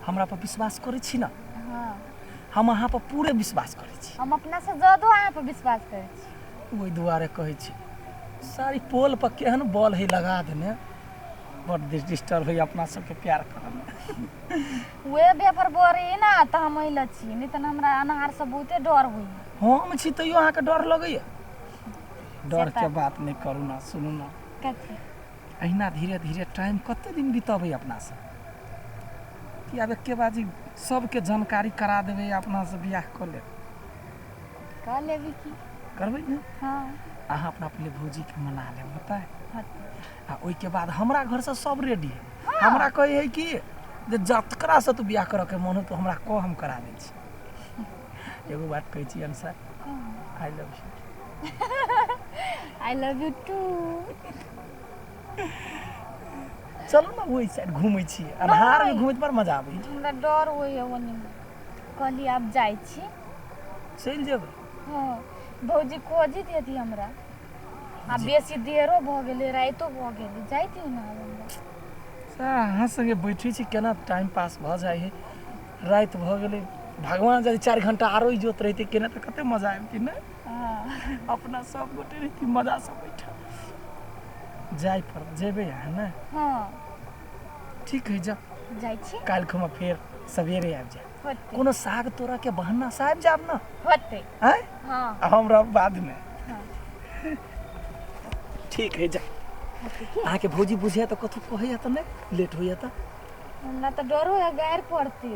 हमरा पर विश्वास करै छी ने? हँ। हम अहाँ पर पूरे विश्वास करै छी। हम अपना से ज्यादो अहाँ पर विश्वास करै छी। ओहि दुआरे कहै छी, सारी पोल पर केहन बॉल है लगा देने, बड डिस्टर्ब होइए अपना सबके प्यार करऽमे। उहे बेपर बरे ना तऽ हम अइले छी, नहीं तऽ हमरा अन्हार से बहुते डर होइए। हम छी तैयो अहाँके डर लगैए? डर के बात नहि करू ना, सुनू ना। कथी? अहिना धीरे धीरे टाइम कते दिन बितबै अपना सब कि आब एके बाजी सबके जानकारी करा देबै, अपना से बियाह कऽ लेब। कऽ लेबै की? करबै ने? हँ। अहाँ अपना पहिले भौजीके मना लेब, होतै? होतै। आ ओहिके बाद हमरा घरसँ सब रेडी है। हमरा कहै है कि जे जकरासँ तू बियाह करऽके मन हो तो हमरा कह, हम करा दै छी। एगो बात कहै छी Ansha, I love you. I love you too. चलू ने ओहि साइड घूमै छी, अन्हारमे घूमैत बड़ मजा आबै छै। हमरा डर होइए ओनी, कहली आब जाइ छी। चलि जेबै? हँ, भौजी खोजैत हेती हमरा। आ बेसी देरो भऽ गेलै, रातिो भऽ गेलै, जाइ दियौ ने आब हमरा। सर, अहाँ संगे बैठै छी केना टाइम पास भऽ जाइ है, राति भऽ गेलै। भगवान यदि 4 घंटा आरो इजोत रहितै केना तऽ कते मजा आबितै ने? हँ। अपना सब गोटे रहिती मजासँ बैठल। जाय पर जेबै अहाँ ने? हँ। ठीक है, जाउ। जाइ छी। काल्हि खुमा फेर सवेरे आबि जायब। होतै। कोनो साग तोड़ऽ के बहाना से आबि जायब ने? होतै। आँय? हँ। आ हम रहब बादमे। हँ। ठीक है, जा। अहाँके भौजी बुझैया तऽ कथू कहैया तऽ नहि? लेट होइया तऽ हमरा तऽ डरो है, गारि पड़तै।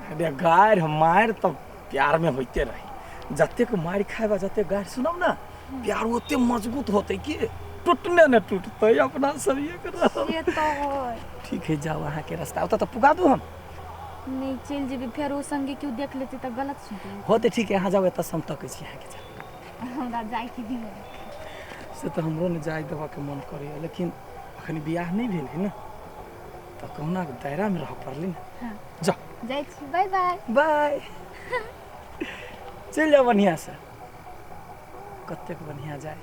अरे गारि मारि तऽ प्यारमे होइते रही। जतेक मारि खायब आ जतेक गारि सुनब ने, प्यार ओते मजबूत होतै कि टूटने ने टूटतै अपना सब एक रहब। से तऽ होय। ठीक है, जाउ। अहाँके रास्ता ओतऽ तऽ पुगा दू हम। नहि, चलि जेबै, फेर ओ संगे केओ देख लेतै तऽ गलत सुनतै। होतै, ठीक है, अहाँ जाउ, एतऽ से हम तकै छी अहाँके। जाउ। हमरा जायके दिअ। से तऽ हमरो ने जाय देबऽके मन करैए, लेकिन अखन बियाह नहि भेल है ने, तऽ कहुना दायरामे रहऽ पड़लै ने। हँ। जाउ। जाइ छी, बाय बाय। बाय, चलि जाउ बढ़िआँसँ। कतेक बढ़िआँ जाय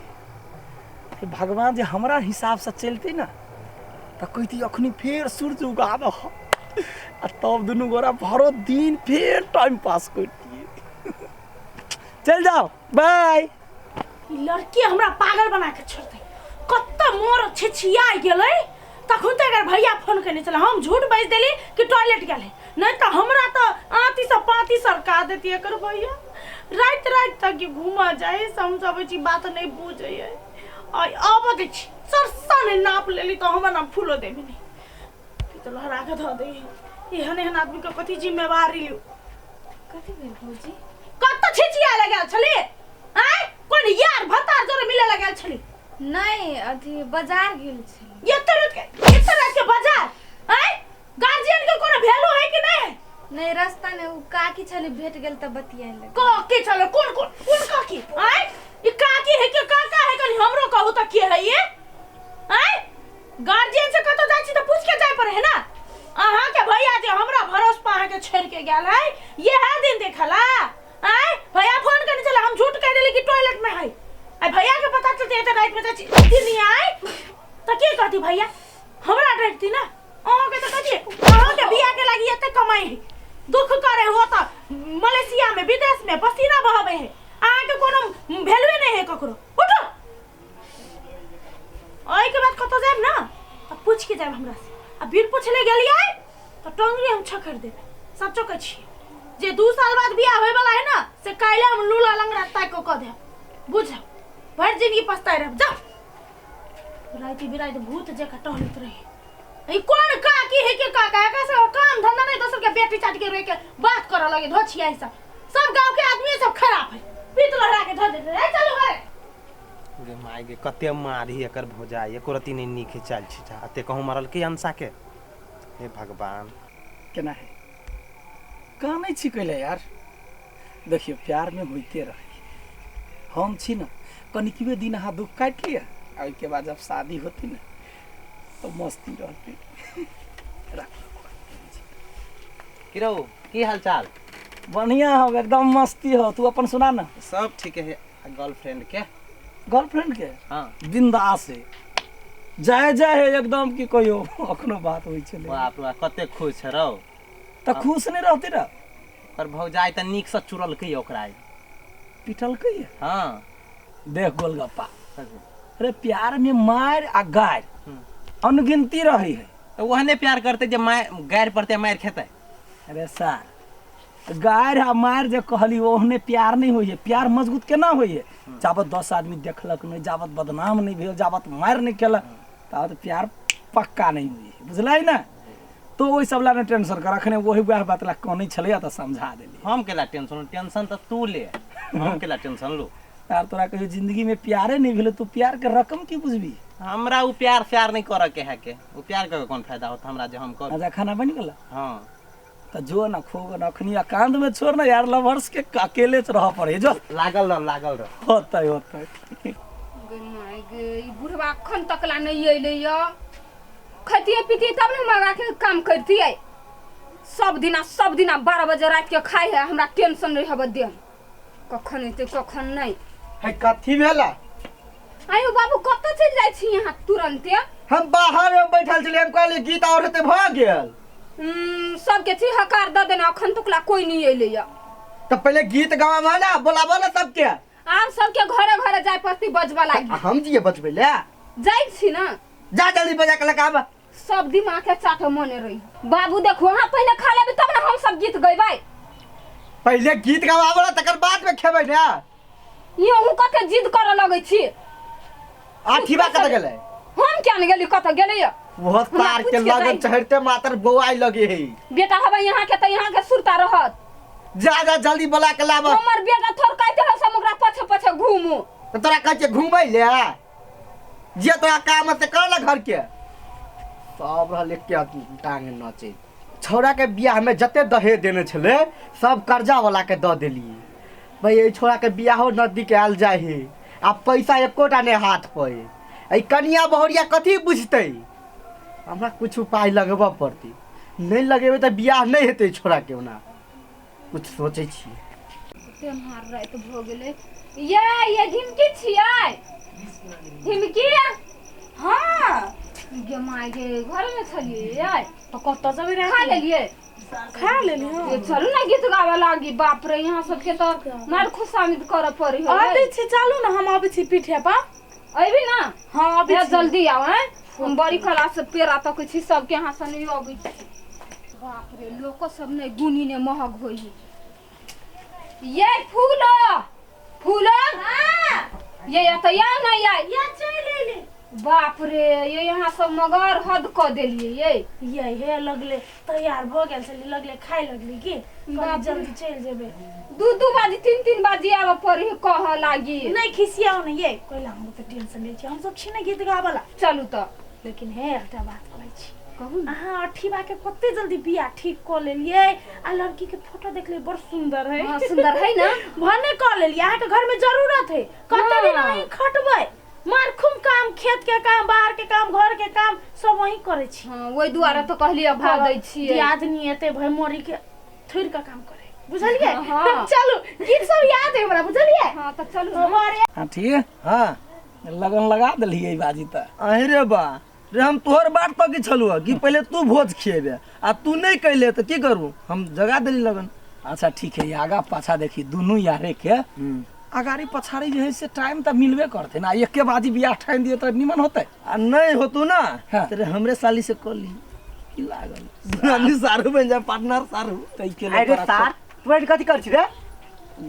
हे भगवान, जे हमरा हिसाबसँ चलतै ने तऽ कहिती अखनी फेर सूर्य उगा दह आ तब दुनू गोरा भरो दिन फेर टाइम पास करतियै। चलि जाउ, बाय। ई लड़की हमरा पागल बना के छोड़तै। कत्त मोर छिछिया गेलै। तखन तऽ एकर भैया फोन केने छलै, हम झूठ बाजि देली कि टॉयलेट गेलै, नहि तऽ हमरा तऽ आँती से पाँती सरका देती एकर भैया। राति राति तक ई घूमऽ जाइ, समझबै छी बात नहि बुझै। आइ आबऽ दै छी, सरसा नहि नाप लेली तऽ हमर नाम फूलो देवी नहि। ई तऽ लहरा के धऽ दै। एहन एहन आदमी के कथी जिम्मेवारी लियौ। कथी भेल भौजी? कतऽ छिछिया लए गेल छली? आँय, कोन यार भतार जोरे मिले लए गेल छली? नहि, अथी बाजार गेल छली। एते रात के, एते रात के बाजार? आँय, गार्जियन के कोनो वैल्यू है कि नहीं है? नहि, रास्ता मे ओ काकी छली, भेट गेल तऽ बतियाए लगल। काकी छलै? कोन कोन कोन काकी? आँय, ई काकी है कि काका है? कनी हमरो कहू तऽ के है ये? आँय, गार्जियन से कतौ जाइ छी तऽ पूछ के जाय पड़े है ना। अहाँ के भैया जे हमरा भरोस पर अहाँ के छोड़ के गेल है, ये है दिन देखला। आँय, भैया फोन करने चला, हम झूठ कह देली कि टॉयलेट में है। आय, भैया के पता चलते एते रात में जाइ छी दिन आय तऽ की कहती भैया? हमरा डांटती ना। अहाँ के तऽ कथी, अहाँ के बियाह के लागी एते कमाई है, दुख करे हो तऽ मलेशिया में विदेश में पसीना बहबे है, अहाँ के कोनो वैल्यूए नहीं है ककरो। उठो, ओहि के बाद कतौ जायब ना तऽ पूछ के जायब हमरा से, आ बिन पूछले गेलियै तऽ टंगरी हम छकड़ देबै। सचो कहै छी, जे 2 साल बाद बियाह होय वाला है ना, से काल्हि हम लूला लंगड़ा ताकि कऽ कऽ देब। बुझ, भरि जिंदगी पछताइ रहब। जाउ। राति बिराति भूत जकाँ टहलैत रही। ई कोन काकी है के काका? एकरा सब काम धंधा नहीं, दोसर के बेटी चाट के रोके बात करऽ लगे। धोछिया सब, सब गांव के आदमी सब खराब है। पीत लहरा के धो दे। ए, चलू घरे। गे माय गे, कते मारही एकर भौजाई, एको रत्ती नहि नीक है चाल छिटा। एते कहूँ मारलकै अंसा के, हे भगवान। केना है, कानै छी कैले यार? देखियौ, प्यारमे होइते रहै। हम छी ने, कनिकबे दिन अहाँ दुख काटि लिअ आ ओहिके बाद जब शादी होती ने तऽ मस्ती रहतै। राखू। की रौ, की हाल चाल? बढ़िया हो, एकदम मस्ती हो। तू अपन सुना ना। सब ठीक है। गर्लफ्रेंड के? गर्लफ्रेंड के? हाँ। बिंदास है, जय जय है एकदम। की कहियो, अखनो बात होइ छलै। बाप रे, कते खुश है रौ। तऽ खुश नहि रहती रह। ओकर भौजाइ तऽ नीकसँ चुरलकै ओकरा। पिटलकै? हँ। देख गोलगप्पा, अरे प्यार में मार आ गारि अनगिनती रही है। तऽ ओहने प्यार करतै जे मारि गारि पड़तै, मारि खेतै। अरे सार, गारि आ मारि जे कहली ओहने प्यार नहि होइ है। प्यार मजबूत केना होइ है? जाबत 10 आदमी देखलक नहि, जाबत बदनाम नहि भेल, जाबत मारि नहि केलक, ताबत प्यार पक्का नहि होइ है, बुझलै ने? तो ओहि सब ला नहि टेंशन कर। अखने वही वएह बात ला कनै छलैया तऽ समझा देली। हम केला टेंशन? टेंशन तऽ तू ले, हम केला टेंशन लू? यार तोरा कहियो जिंदगी में प्यारे नहीं भेलै, तू प्यार के रकम की बुझबी? हमरा उ प्यार स्यार नहीं करऽ के है के, उ प्यार करके कोन फायदा होत हमरा जे हम कर। अच्छा खाना बनि गेल? हाँ। तऽ जो ना खो ना, अखनी एकांत में छोड़ ना यार, लवर्स के अकेले रह पड़े, जो। लागल रह, लागल रह। होतै होतै। गे माय गे, ई बुढ़वा अखन तक ला नहीं अयलै यऽ। खैतियै पीतियै तब ने हमरा के काम करतियै। सब दिना सब दिना 12 बजे राति के खाइ है, हमरा टेंशन नहीं हबे देह, कखन एतै कखन नहीं। है कथी भेला? आयो बाबू, कतऽ चलि जाइ छी यहाँ तुरन्ते? हम बाहर में बैठल छलियै, हम कहलियै गीत और हेतै भऽ गेल। सबके छी हकार दऽ देने, अखन तक ला कोई नहीं अयलै यऽ। तऽ पहिले गीत गाबऽ ने, बोलाबऽ ने सबके। आब सबके घरे घरे जाय पड़तै बजबऽ लागी। हम जिये बजबै ले? जाइ छी ना। जा जल्दी बजा के लगाब। सब दिमाग के चाट मने रही। बाबू देखो, अहाँ पहिले खा लेबै तब ने हम सब गीत गैबै। पहिले गीत गवाबऽ ने, तकर बाद में खेबै ने। ई अहूँ कते जिद करऽ लगै छी। आठीबा कतऽ गेलै? हम किया ने गेली, कतऽ गेलै यऽ? वो तार के पूछ के लगन जाइ। चढ़ते मातर बौआइ लगे है। बेटा हबै यहाँ के तऽ यहाँ के सुरता रहत। जा जा जल्दी बोला के लाब। हमर बेटा थोड़ कहते है सब ओकरा पछे पछे घूमू। तऽ तोरा कहै छियै घूमै ले, जे तोरा काम है से कर ना घर के। सब रहल एके टांग नचैत। छौड़ा के बियाह में जते दहेज देने छलै सब कर्जा वाला के दऽ देलियै। भाई एहि छौड़ा के बियाहो नजदीक आयल जाइ है आ पैसा एकोटा नहि हाथ पर। एहि कनिया बहुरिया कथी बुझतै? हमरा कुछ उपाय लगबऽ पड़तै, नहि लगेबै तऽ बियाह नहि हेतै छौड़ा के। ओना कुछ सोचै छियै। तेम्हार राति भऽ गेलै। ये ये झिमकी छियै? झिमकी? हाँ। गे माय गे, घरमे छलियै यै? तऽ कतऽ जेबै खा रातिमे? लेलियै? खा लेली। हाँ। ये चलू ना गीत गाबऽ लागी। बाप रे, यहाँ सबके तऽ मार खुशामिद करऽ पड़ी है। अबै छी, चलू ने, हम अबै छी पीठे पर। अयबी ना? हाँ, अबै हे छी। जल्दी आउ। हैं हम बड़ी कला से पेड़ा तकै छी सबके, यहाँ से नहीं अबै छी। बाप रे, लोको सब नहीं गुनी ने महग होइ है। ये फूलो फूलो, ये एतऽ या ना ये। या चलि एली। बाप रे, ये यहाँ सब मगर हद कऽ देलियै ये। ये हे लगले तैयार भऽ गेल छली, लगले खाय लगली की कहली बाप रे। जल्दी चलि जेबै। 2-2 बाजी 3-3 बाजी आबऽ पड़ी कहऽ लागी। नहि खिसियाउ ने ये, कोइला हम तऽ टेंशन लै छी, हम सब छी ने गीत गाबऽ ला। चलू तऽ। लेकिन हे एकटा बात कहै छी। कहू ने। अहाँ अठीबा के कते जल्दी बियाह ठीक कऽ लेलियै आ लड़की के फोटो देखलियै, बड़ सुंदर है। हाँ, सुंदर है ना? भने कऽ लेलियै, अहाँके घर में जरूरत है। कते दिन हाँ। अहीं खटबै? मार खूब काम, खेत के काम, बाहर के काम, घर के काम सब वही करै छी। हाँ, ओहि दुआरे तऽ कहलियै कऽ दै छियै। दियादनी एते भय मोरी के थोड़ि के काम करे, बुझलियै? हाँ। चलू, गीत सब याद है हमरा, बुझलियै? हाँ तऽ चलू। हमारे हाँ ठीक। हाँ। लगन लगा देलियै बाजी तऽ। अहीं रे बा रे, हम तोहर बाट तकै छलहुँ कि पहिले तू भोज खिएबे आ तू नहि कैले तऽ की करू, हम जगा देली लगन। अच्छा ठीक है, आगा पाछा देखी दुनू यारे के अगाड़ी पछाड़ी जे है से टाइम तऽ मिलबे करते ना। एके बाजी बियाह ठानि दिए तऽ निमन होतै। आ नहि होतू ना। हाँ। तेरे हमरे साली से कऽ ली की लागल आदमी सारू बनि जाए पार्टनर सारू। ताहिके लेल अरे तोरा सार, तू एहन कथी कर छी रे?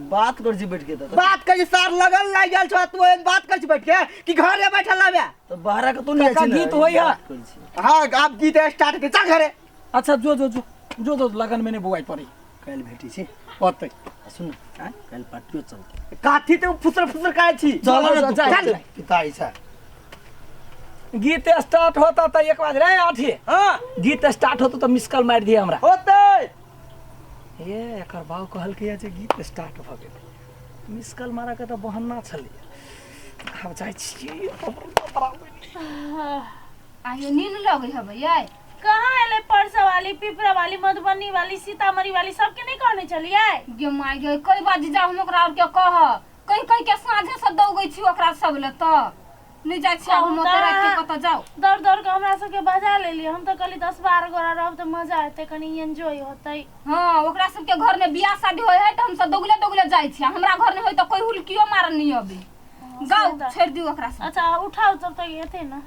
बात कर छी बैठ के तऽ। बात कर छी सार, लगन लागि गेल छौ, तू एहन बात कर छी बैठ के कि घरे बैठल रहबे? तऽ बाहर के तो नहीं काका, जाइ छी ने, गीत होइया। बात करै छी। हाँ, आब गीत स्टार्ट हेतै, चल घरे। अच्छा जो जो जो जो जो, लगन में नहीं बुआई पड़ी। काल्हि भेटै छी। होतै। आ सुन, काल्हि पार्टियो चलतै। काथी ते फुसर फुसर खाइ छी? चल ने तू। चल, चल पिता ऐसा गीत स्टार्ट होता तऽ एक बार रे आठी। हाँ। गीत स्टार्ट होता तऽ मिस कॉल मारि दिए हमरा। होतै। ये एकर बाउ कहलकै जे गीत स्टार्ट भऽ गेलै, मिस कॉल मारऽ के तऽ बहाना छलै। आब जाइ छी। आइयो नींद लगै हबै यै? कहाँ एलै परसा वाली, पिपरा वाली, मधुबनी वाली, सीतामढ़ी वाली, सबके नहीं कहने छलियै? गे माय गे, कई बाजी जा हम ओकरा और के कह कहि कहि के साँझे से दौगै छी ओकरा सब ले। तऽ नहि जाइ छी आब हम ओते राति के कतऽ जाउ। दौड़ दौड़ के हमरा सबके बजा लेलियै। हम तऽ कहली 10-12 गोरा रहब तऽ मजा एतै, कनि एंजॉय होतै। हाँ, ओकरा सबके घर में बियाह शादी होय है तऽ हमसब दौगले दौगले जाइ छी, हमरा घर में होय तऽ कोई हुलकियो मारऽ नहीं अबे। गाउ छोड़ि दियौ ओकरा सब। अच्छा उठाउ तब तक एतै ना।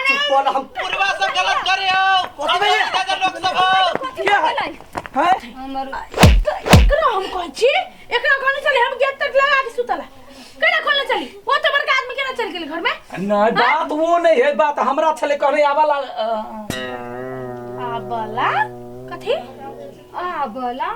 चुप न हम बुढ़वा सब गलत करे हो, लोक सब हो। कथी भेलै? हैं? हमर एकरा हम कहै छी, एकरा कहने चली हम गेट तक लगा के सुतला, केना खोलने चली? वो तो बड़का आदमी केना चल गेल घर में? नहीं बात वो नहीं है, बात हमरा छले कहने आवाला। आबला कथी आबला?